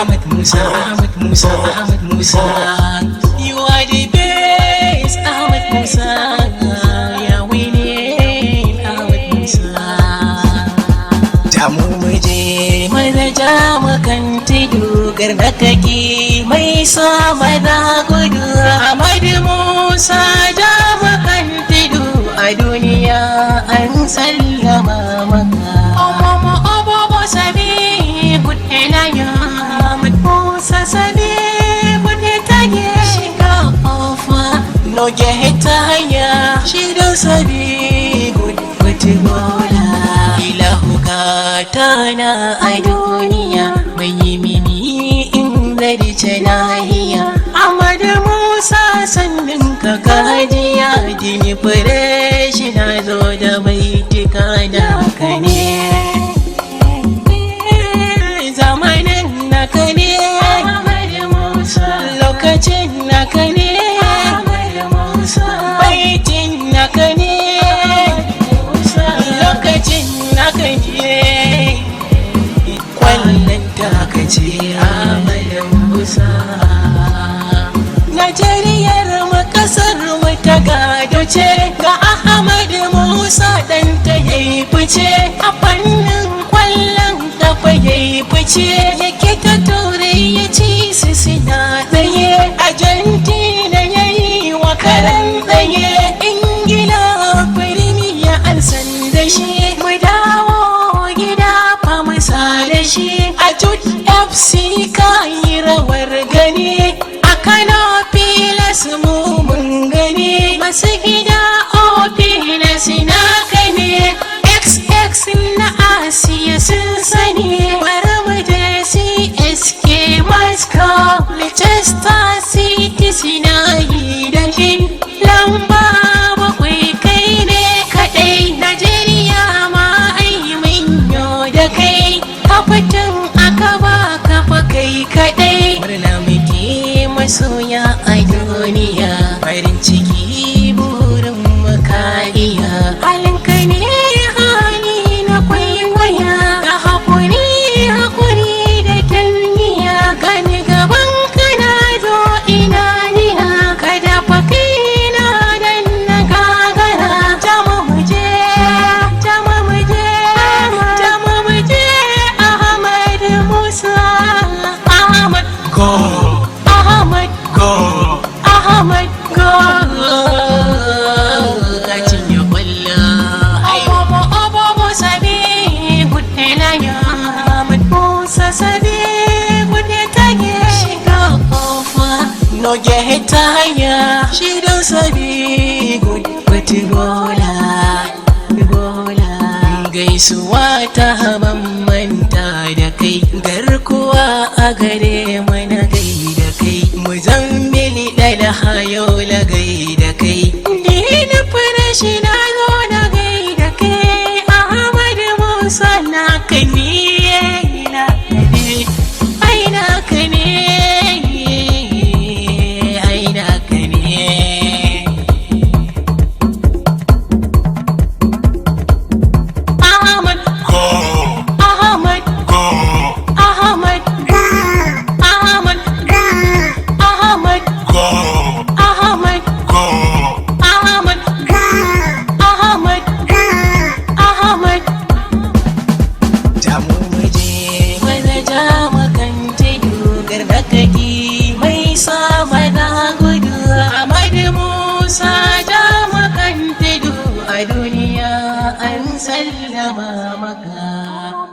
Ahmad Musa, Ahmad Musa, Ahmad Musa. You are the best, Ahmad Musa. Ya winning, Ahmad Musa. Jamu muje maza, jamu kan tudu, garnakaki mai sa maza gudu. Ahmad Musa, jamu kan tudu, a duniya an sallama maka. Omomo obobo sabi good elaya. Ahmad Musa sabi good tage shiga ofa no get hanya shi don sabi good footballer. Ilahu tana a duniya mai yi mini in zarce nahiya. Ahmad Musa, sannin ka kajiya dini fresh na zo da baitika da ka ne, zamanin naka ne, lokacin naka ne, baitin naka ne, lokacin naka ne, kwallon taka ce, Ahmad Musa. Najeriyar mu, kasar mu ta gado ce, ga Ahmad Musa dan ta yayi fice a fannin kwallon kafa, yayi fice yake ta Turai ya ci su suna tsaye, Argentina yayi wa karan tsaye, Ingila Premier an san da shi. Mu dawo gida fa mu da shi a Jud FC, kayi rawar gani a Kano Pillars, mu mun gani masu gida o Pillars na ne xx na Asiya sun sani. Bari mu je CSK Moscow, Leicester City suna yi da shi, lamba 7 kai ne kaɗai. Najeriya ma ai mun yo da kai, kaftin aka ba kafa kai kaɗai. Murna muke masoya a duniya, farin ciki burin muka iya, halinka ne hali na kwaikwaya, ga hakuri hakuri da tarbiya. Gani gaban kana zo ina niya, kada fa kaina dan na gagara. Jama muje, jama muje, jama muje, Ahmad Musa, Ahmad. Go! Ahmad. Go! Ahmad, go! Ka cinye kwallo. Obobo obobo sabi good elaya. Ahmad Musa sabi good tage shiga ofa no get hanya shi don sabi good footballer gola. Gaisuwa ta manta da kai, garkuwa a gare mana, gai da kai Muzammili da hayo la, gai da kai Dina Fresh, na zo na gai da kai Ahmad Musa, na kai ne, na ne, ai na ka ne, ai na ka ne. Ahmad. Go! Ahmad. Go! Ahmad, Ahmad, Ahmad. Go! Ahmad. Go! Ahmad, Ahmad, Ahmad. Jamu muje maza, jamu kan tudu, garnakaki mai sa maza gudu. Ahmad Musa, jamu kan tudu, a duniya an sallama maka.